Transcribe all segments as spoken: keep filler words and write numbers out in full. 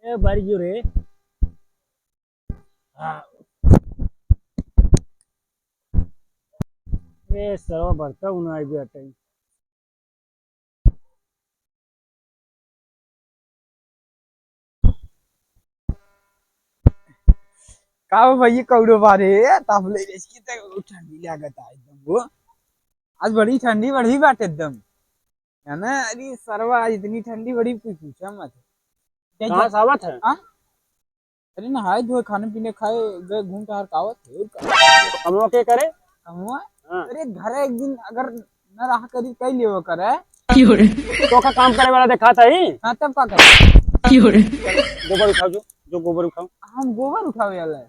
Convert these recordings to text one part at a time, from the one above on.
ए, बारी जो रे। हाँ। ए, सरवा बरता हूँ ना, आई भी अटई। का हो भैया, कौड़ो बारे, ताप ले रही की तो ठंडी लागत है एकदम वो। आज बड़ी ठंडी बढ़ी बात एकदम, है ना? अरे सरवा, आज इतनी ठंडी बढ़ी, कुछ पूछा मत। कहाँ से आवत है? हाँ? अरे नहाए धोए, खाने पीने खाए, गए घूम टहर के आवत है, और का? कमवा के करे? कमवा? हाँ। अरे घर एक दिन अगर न रहा करी, कई लेवा करे। क्यों रे? तो का काम करे वाला देखात ही? हाँ, तब का करे? क्यों रे? गोबर उठाओ जो, जो गोबर उठाओ। हम गोबर उठावे वाला है।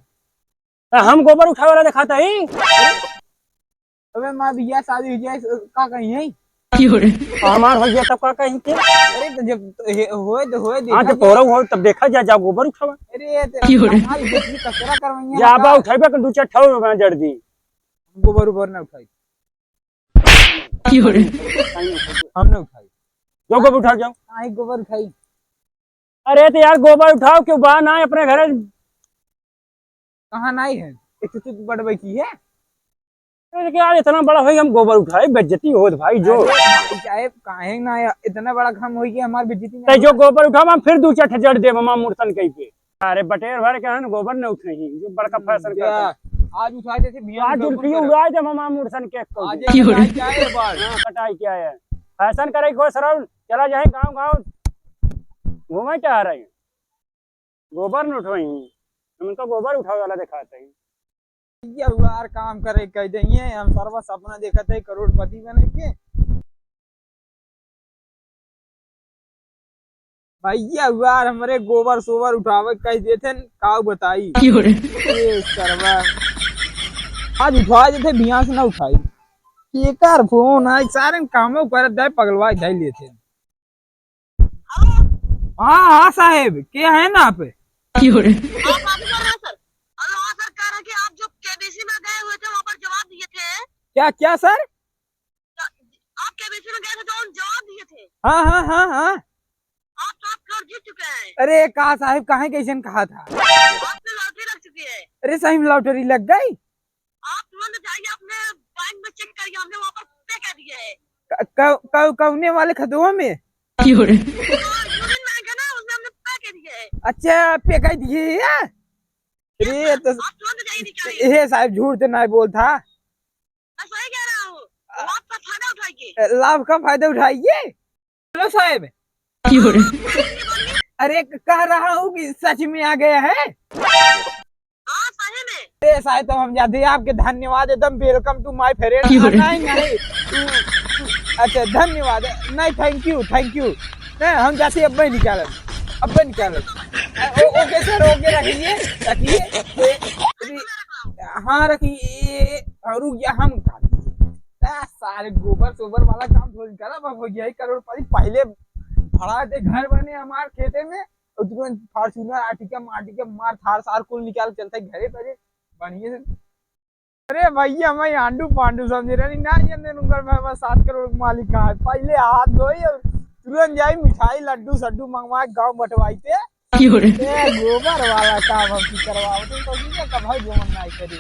तो हम गोबर उठावे वाला देखात ही? अबे माँ, बियाह शादी हो जाए, का कही है? क्यों रे? हमार हो गया तब का कही के? अरे तो जब हे-, होए तो होए, हाँ, देखा जब जाए। तोरा हो तब देखा जाए, जाओ गोबर उठावा। अरे तो क्यों रे? हमारी बेटी कचरा करवाइए या ना बा का? उठाइबे के दू चार ठो में जड़ दी। गोबर उबर ना उठाई। क्यों रे? हम ना उठाई। जो गोबर उठा जाओ। हाँ, एक गोबर उठाई। अरे तो यार गोबर उठाओ, क्यों बा ना अपने घरे? कहाँ नाई है? एक तो तू बड़वे की है। अरे यार, इतना बड़ा होई, हम गोबर उठाए, बेइज्जती होत भाई, जो। अरे भाई साहब, काहे ना यार, इतना बड़ा काम होई कि हमार बेइज्जती ना तै जो होई? गोबर उठावा, हम फिर दू चार ठे जड़ देब, हम मूर्तन कही पे। अरे बटेर भर के हन, गोबर न उठे ही, जो बड़का फैशन जा, करता। आज उठा देते, बिहान आज से जुल्फी उठा उड़ाए देब, हम मूर्तन के को आज दे। एक कटाई क्या है बार? हाँ, कटाई क्या है? फैशन करे को सरल, चला जाए गाँव गाँव, घूमे क्या आ रहे हैं? गोबर न उठवई, हम इनका गोबर उठावे वाला देखात ही। भैया हुआर काम करे कह दइए, हम सरवा सपना देखत है करोड़पति बने के। भैया हुआर हमरे गोबर सोबर उठावे कह देते हैं, काऊ बताई। क्यों रे? ए सरवा, आज उठा देते, बिहान से ना उठाई। एकर फोन आई, सारे कामो करत है, पगलवा धै लेते हैं। हाँ, हाँ साहेब, के हैं ना आप? क्यों रे? आप बात कर रहे हैं सर। हेलो, हाँ सर, कह रहे हैं कि आप जो केबीसी में गए हुए थे, वहाँ पर जवाब दिए थे। क्या, क्या सर? आप केबीसी में गए थे, जो जवाब दिए थे। हाँ, हाँ, हाँ, हाँ। आप सात करोड़ जीत चुके हैं। अरे, कहा साहेब, कहाँ कैसन कहा था? आपने लॉटरी लग चुकी है। अरे, सही में लॉटरी लग गई? आप तुरंत जाइए, अपने बैंक में चेक करिए, हमने वहाँ पर पे कर दिए है। क-, क-, क-, कौने वाले खतवा में? क्यों रे? हाँ, यूनियन बैंक है ना, उसमें हमने पे कर दिए है। अच्छा, पे कर दिए है? अरे, तो आप तुरंत जाइए, निकालिए। हे साहब, झूठ तो नहीं बोलता। मैं सही कह रहा हूँ, लाभ का फायदा उठाइए। लाभ का फायदा उठाइए? हेलो साहेब। क्यों रे? अरे, कह रहा हूँ कि सच में आ गया है। हाँ, सही में। अरे साहेब, तो हम जाते हैं, आपके धन्यवाद, एकदम welcome to my friend। क्यों रे? नहीं, नहीं, तू, तू, अच्छा, धन्यवाद, नहीं, thank you, thank you। नहीं, हम जाते हैं, अब मैं निकालत, अब मैं निकालत। ओ-, OK सर, OK, रखिए, रखिए। ए, अभी, हाँ, रखिए, और रुक जा, हम उठा लीजिए। आ, सारे गोबर सोबर वाला काम थोड़ी करब, अब हो गया है करोड़पति। पहले भड़ा दे घर बने हमार खेते में, और तुरंत Fortuner, Ertiga, मार्टिका, मार थार सार कुल निकाल चलते घरे परे, बढ़िया से। अरे भैया, मैं आंडू पांडू समझे रहनी, ना ये उनकर मैं, मैं सात करोड़ के मालिक कहाँ है। पहले हाथ धोई और तुरंत जाई मिठाई लड्डू सड्डू मंगवाए, गाँव बंटवाई थे। क्यों रे? ए, गोबर वाला काम हम की करवाओ, तुम तो ये कब है जो मन नहीं करे।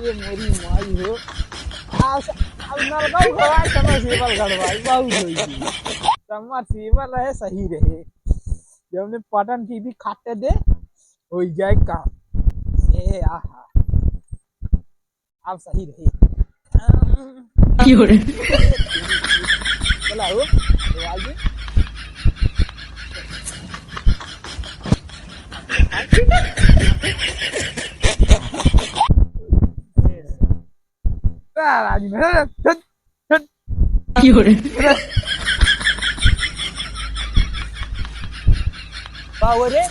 ये मेरी माई हो। आ, स-, अब नलका उठवाए, submersible गड़वाई, बहुत होई गई। Submersible रहे, सही रहे। जब ने बटन टीवी खाते दे, हो जाए काम। ए, आहा। अब सही रही। क्यों रे? चला हो, तो आइए। आ, राजू, हट, हट। क्यों रे? का हो रे?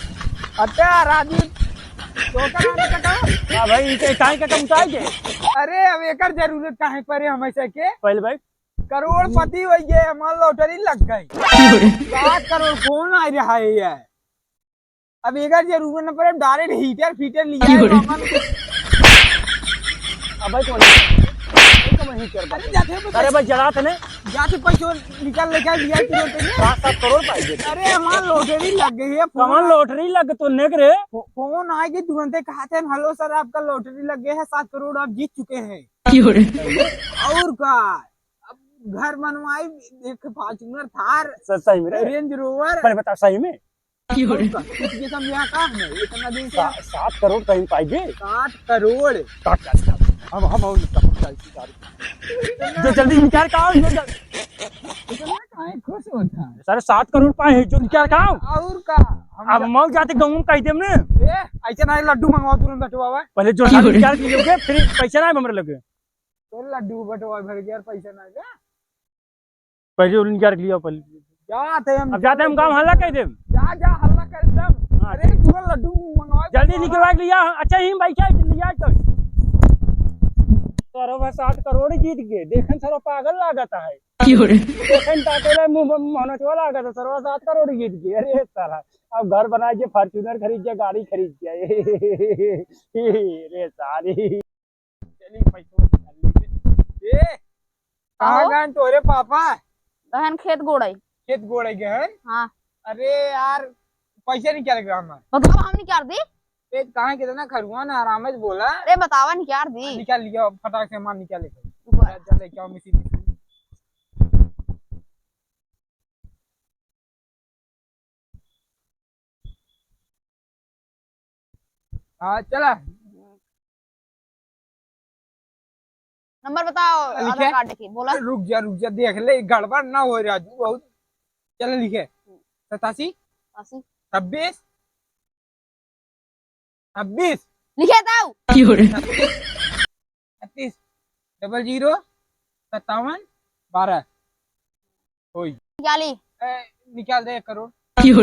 अच्छा, राजू, तोता नाम का का? हाँ भाई, इनके काहे का कम उठाए के? अरे, अब एकर जरूरत काहे पड़े हमेशा के? पहले भाई। करोड़पति हो गए, हमार लॉटरी लग गई। क्यों रे? सात करोड़ कौन आ रहा है ये? अब एकर जरूरत न पड़े, direct heater फीटर लिया है, क्यों रे? मामा ने। अब भाई कौन है? नहीं कर पाते। अरे जाते हैं, अरे भाई, जरा तने। जाते पैसो निकाल लेके आ लिया तुरंत ही। सात, सात करोड़ पाई देते। अरे हमार lottery लग गई है, phone कौन आ- lottery लग तो नेक रे? फो-, phone आए कि तुरंत ही कहते हैं, "Hello sir, आपका lottery लग गया है, सात करोड़ आप जीत चुके हैं।" क्यों रे? और का? अब घर बनवाई, एक Fortuner, Thar, स-, सही में रे? Range Rover। पर बता, सही में? क्यों रे? और का? कुछ ये सब यहाँ का है? इतना दिन से सा-, सात करोड़ कहीं पाई बे? सात करोड़। काट, काट, काट। हम, हम, हम, जो जल्दी निकाल का आओ, जो जल- इतना काहे खुश होता है? सारे सात करोड़ पाए हैं, जो निकाल का आओ। और का? हम अब जा- मौत जाते गाँव में कह देम ने। ए, ऐसे ना लड्डू मंगवा तुरंत बटवा। पहले जो सारे निकाल के लिए, फिर पैसा ना है हमरे लगे। तो लड्डू बटवा भर गया, पैसा ना है। पहले उन्हें निकाल के लिया पहले। जाते हम अब जाते हम गाँव हल्ला कह देम। जा, जा, हल्ला कर दम। हाँ। अरे, पूरा लड्डू मंगवा। जल्दी निकलवा के लिया। अच्छा, ही भाई क्या लिया तो? सर, वह सात करोड़ जीत गए। देखन सर, पागल लागत है। क्यों रे? देखन ताके ला मुंह में मोहनचवा लागत है। सर, वह सात करोड़ जीत गए। अरे साला, अब घर बना के Fortuner खरीद के, गाड़ी खरीद के। रे साली। चली पैसवा निकाल ली। ए, कहाँ कहो? गए तोरे पापा? गहन खेत गोड़ई। खेत गोड़ई गए हैं? हाँ। अरे यार, पैसा निकाल गया हमार। बताओ, हम निकाल दी। ए, कहाँ कितना खरुआ ना आराम से बोला। अरे बतावा, निकाल दी। निकाल लिया, फटाक से मार निकाले। रुको। जा, जा लेके आओ मशीन। हाँ, चला। नंबर बताओ, लिखे? आधार कार्ड की, बोला। रुक जा, रुक जा, देख ले, गड़बड़ ना हो राजू, बहुत। चल लिखे। सतासी। सतासी। छब्बीस। छब्बीस। लिखे दाऊ। छत्तीस। डबल जीरो सत्तावन बारह। होई। निकाली। ए, निकाल दे एक करोड़।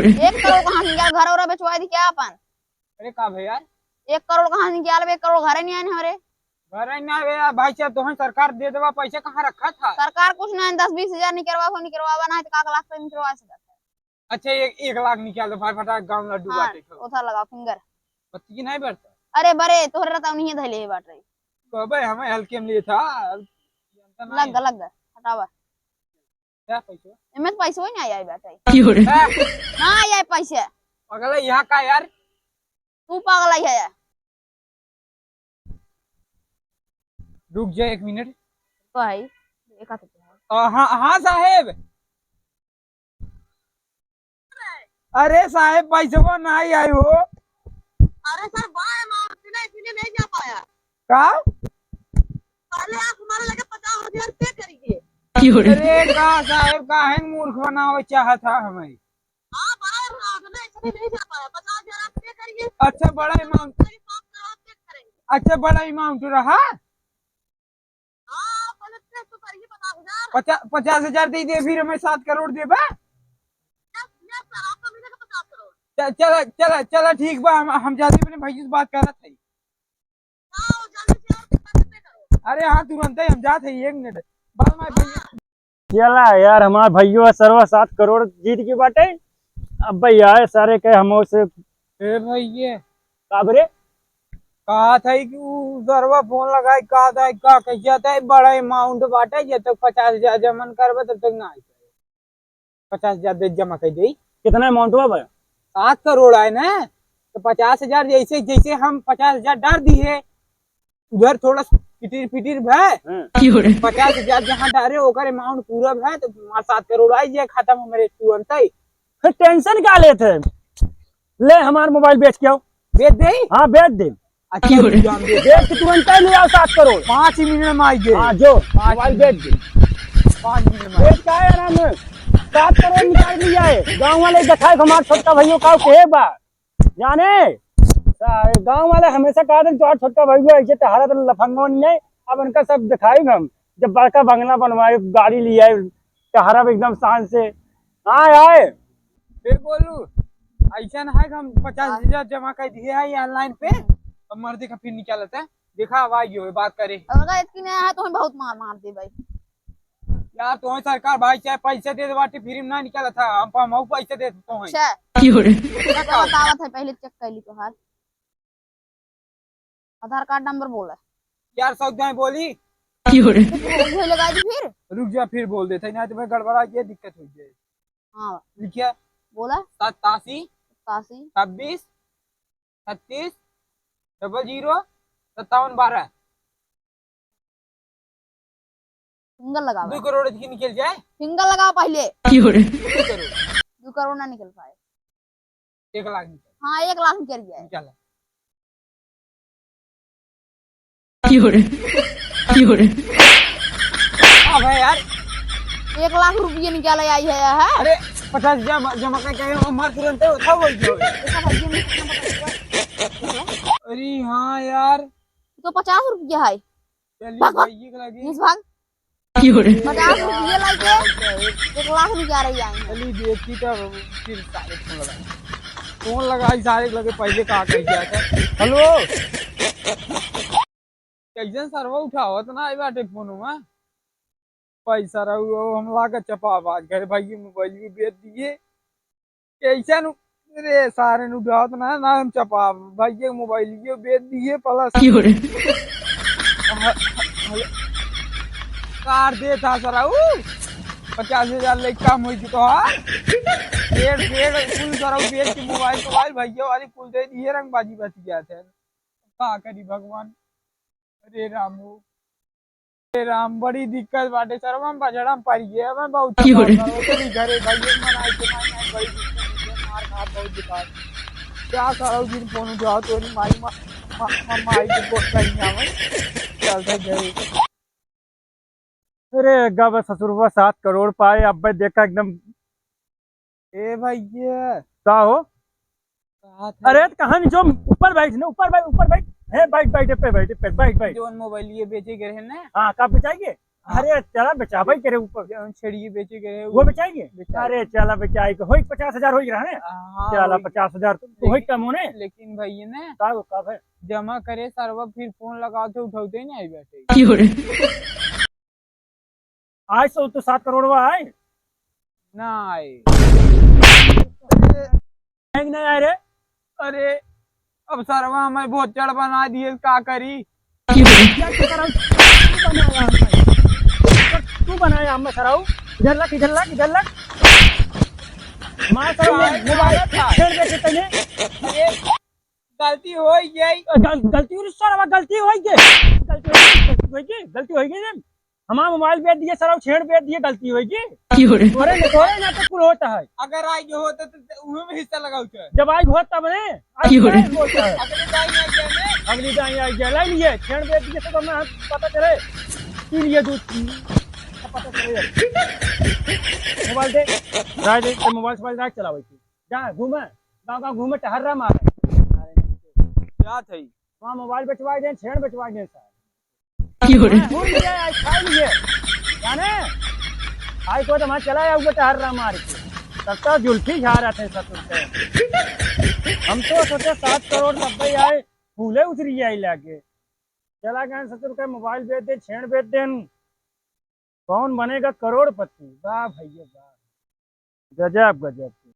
एक करोड़ कहाँ से निकाल? घर और बेचवा दी क्या अपन? अरे का भैया? एक करोड़ कहाँ से निकाल? एक करोड़ घरे नहीं आने हमारे। घरे नहीं आवे यार, भाई साहब, तोहन सरकार दे देवा, पैसे कहाँ रखा था? सरकार कुछ नहीं, दस बीस हजार निकलवा हो, निकलवावा ना है तो का लाख से निकलवा सकता है? अच्छा, एक, एक लाख निकाल दो भाई, फटाक गाँव लड्डू हाँ, बाटे खाओ। ओथा लगा finger। बत्ती की नहीं बढ़ता? अरे बरे, तोहरे रहता उन्हीं धैले ही बात रही। तो अबे हमें हल्के में लिए था, अब जानता नहीं। लग ग, लग ग, हटावा। क्या पैसे? एमे तो पैसे ही नहीं आई बाटे। क्यों रे? हाँ। ना आई पैसे। पगला यहाँ का यार? तू पागल है यार। रुक जा एक मिनट। भाई, देखा तो क्या? आ, हाँ, हाँ साहेब। अरे साहेब, पैसवा नहीं आई हो। अरे सर, बड़ा amount थी ना, इसीलिए नहीं जा पाया। का? पहले आप हमारे लगे पचास हजार pay करिए। अरे का साहेब, काहे मूर्ख बनावे चाहत है हमें? हाँ, बड़ा amount ना, इसलिए नहीं जा पाया। पचास हजार आप pay करिए। अच्छा, बड़ा amount। सात करोड़ pay करेंगे। अच्छा, बड़ा amount रहा। हाँ, पहले pay तो करिए पचास हजार। पचा-, पचास हजार दे दे, फिर हमें सात करोड़ देबा। Yes, yes sir, आपका मिलेगा पचास करोड़। च-, चला, चला, चला, ठीक बा, हम, हम जल्दी अपने भैया से बात करत हई। हाँ, जल्दी से और pay करो। अरे हाँ, तुरंत ही हम जात हई, एक मिनट। बाल मार भैया। हाँ। चला यार, हमार भैया सरवा सात करोड़ जीत के बाटे। अब भाई आए सारे के हम से। ए भैया। का बरे? कहा था कि उ सरवा phone लगाई, कहा था का कैसे था, बड़ा amount बाटे, जब तक पचास हजार जमा न करबे तब तक ना आई। पचास हजार दे जमा कर दे। कितना amount हुआ भाई? सात करोड़ आए ना, तो पचास हजार जैसे, जैसे हम पचास हजार डाल दिए, उधर थोड़ा पिटिर पिटिर भय। हाँ। क्यों रे? पचास हजार जहाँ डाले, ओकर amount पूरा भय, तो हमार सात करोड़ आई जाए खाता में मेरे तुरंत ही। फिर tension का लेत है? ले हमार mobile बेच के आओ। बेच दे? हाँ, बेच दे। अच्छा, क्यों रे? जान दे। बेच के तुरंत ही ले आओ सात करोड़। पाँच ही मिनट में आई जाए। हाँ, जो, पाँच mobile मिनट। बेच दे। पाँच मिनट में। बेच का है आराम में? सात करोड़ निकाल लिया है। गाँव वाले दिखाए हमार छोटका भैया का के बा। जाने, सारे गाँव वाले हमेशा कहा थे, "तोहार छोटका भैया ऐसे टहरा तो लफंगो नहीं है।" अब उनका सब दिखाई हम, जब बड़का बंगला बनवाए, गाड़ी लियाए, टहरा एकदम शान से। हाँ, आए। फिर बोलू, ऐसा ना है कि हम पचास हजार जमा कर दिए हैं ये online पे, अब मर्दे का फिर निकालता है। देखा, अब आ गयो, बात करे। अगर इतनी नहीं है, तो हम बहुत मार मार दे भाई। यार, तोहई सरकार भाई चाहे पैसे दे दे बाटे, free में ना निकालत है, हम, हम पैसे दे तोहई। अच्छा। क्यों रे? तो बतावत है, पहले check कर ली तोहार। आधार कार्ड नंबर बोला। यार, सब जाए बोली। क्यों रे? तो वो लगा दी फिर। रुक जा, फिर बोल देते हैं, ना तो मैं गड़बड़ा के दिक्कत हो जाए। हाँ। लिखिए। बोला। सत्तासी। सत्तासी। छब्बीस। छत्तीस। डबल ज़ीरो। सत्तावन बारह। फिंगर लगावा। दो करोड़ की निकल जाए। फिंगर लगावा पहले। क्यों रे? दो करोड़। दो करोड़ ना निकल पाए। एक लाख निकल। हाँ, एक लाख निकल जाए। निकल। क्यों रे? क्यों रे? हाँ भाई यार। एक लाख रुपये निकाले आई है, है? अरे, पचास हजार जमा करके आए हो, मार तुरंत है, उठाओ बोल दो। ऐसा भाई, ये नहीं करना पड़ेगा। अरे हाँ यार। तो पचास रुपया है। चलिए भाग, भाग। भाई, ये लगी। भाग। क्यों रे? पचास रुपये लाइके एक लाख रुपया रही आए हैं। चलिए, देखी तब फिर सारे फोन लगा। फोन लगा, सारे लगे पहले का कह दिया था। हेलो। कैसन सरवा उठावत ना आई बाटे फोन में। पैसा रहो, हम लागा चपाबाज, घरे भाई मोबाइल भी बेच दिए। कैसन रे सारे नु उठावत ना, ना हम चपाब, भाई ये मोबाइल ये बेच दिए प्लस। क्यों रे? ह-, ह-, कार दे था सरऊ, पचास हजार ले काम हो चुका है। पेड़, पेड़, कुल सरऊ बेच के मोबाइल, मोबाइल भैया वाली कुल दे दिए, रंगबाजी बच गया था। का करी भगवान, अरे रामू। हे राम, बड़ी दिक्कत बाटे सरवा, हम बजड़ा में पड़ गए, हमें बहुत क्यों रे? तकलीफ बा, ओकरे घरे भाई, एक मन आई के माई, माई, बड़ी दिक्कत है, मार खात बहुत बेकार। क्या सारा दिन फोन उठाओ, तो नहीं माई, मा-, मा-, मा-, माई के फोन कहीं आवे, चल से घरे। अरे, गब ससुरवा सात करोड़ पाए, अब देखा एकदम। ए भैया। का हो? कहा था? अरे, तो कहाँ नहीं, जो ऊपर बैठ ना, ऊपर बैठ, ऊपर बैठ। हे, बैठ, बैठ, पे बैठ, पे बैठ, बैठ। जोन मोबाइल ये बेचे गए हैं ना? हाँ, का बेचाएंगे? हाँ। अरे, चला बेचाबे करे ऊपर। जोन छेड़िए बेचे गए हैं, वो वो बेचाएंगे? बेचाएंगे। अरे, चला बेचाए के, होई पचास हजार होई रहा है। हाँ, चला, होई। पचास हजार तो होई लेकिन, कम होने। लेकिन भैया ने का हो, का भाई? जमा करे सरवा, फिर फोन लगाओ तो उठाते ही नहीं बैठे। क्यों रे? आए सो तो सात करोड़वा आए? ना आए। बैंक नहीं आए रे? अरे, अब सरवा हमें बहुत चढ़ बना दिए, का करी? क्या तू सरऊ? तू बनाया हमें। तू बनाया हमें सरऊ। इधर लग, इधर लग, इधर लग। मार सरऊ, काहे मोबाइल मारत है? छेड़ देते तने। अरे, गलती हो गई। गल-, गलती हो, सरवा, गलती हो गई। गलती हो गई, गलती हो गई, गलती हो गई रे। हमारा मोबाइल बेच दिए, सरवा, छेड़ बेच दिए, गलती हो गई। क्यों रे? तोरे न, तोरे ना तो कुल होता है। अगर आज होता तो, तो उहे में हिस्सा लगाऊ थे। जब आज होता तब ने, आज क्यों रे? क्या बोलता है? अगली दाई आ गया ने। अगली दाई आ गया, लाई लिए, छेड़ बेच दिए, सब हमें पता चले। पी लिए दूध, पता चले। मोबाइल दे, राय दे, ते मोबाइल, मोबाइल राय चलावे की। जा, घूमे, गाँव गाँव घूमे, टहर्रा मारे। क्या थे? वहाँ मोबाइल बेचवाई दें, छेड़ बेचवाई दें साहब। क्यों रे? हाँ, घूम लिए, आज खा लिए। जाने? आज को तो वहाँ चला आया, ऊपर टहर्रा मार के। तब तो जुल्फी झारा थे ससुर के। हम तो सोचे सात करोड़ नब्बे आए, फूले उतरी जाए लागे। चला गए ससुर के मोबाइल बेच दे, छेड़ बेच दे। कौन बनेगा करोड़पति? वाह भैया वाह, गजब गजब के।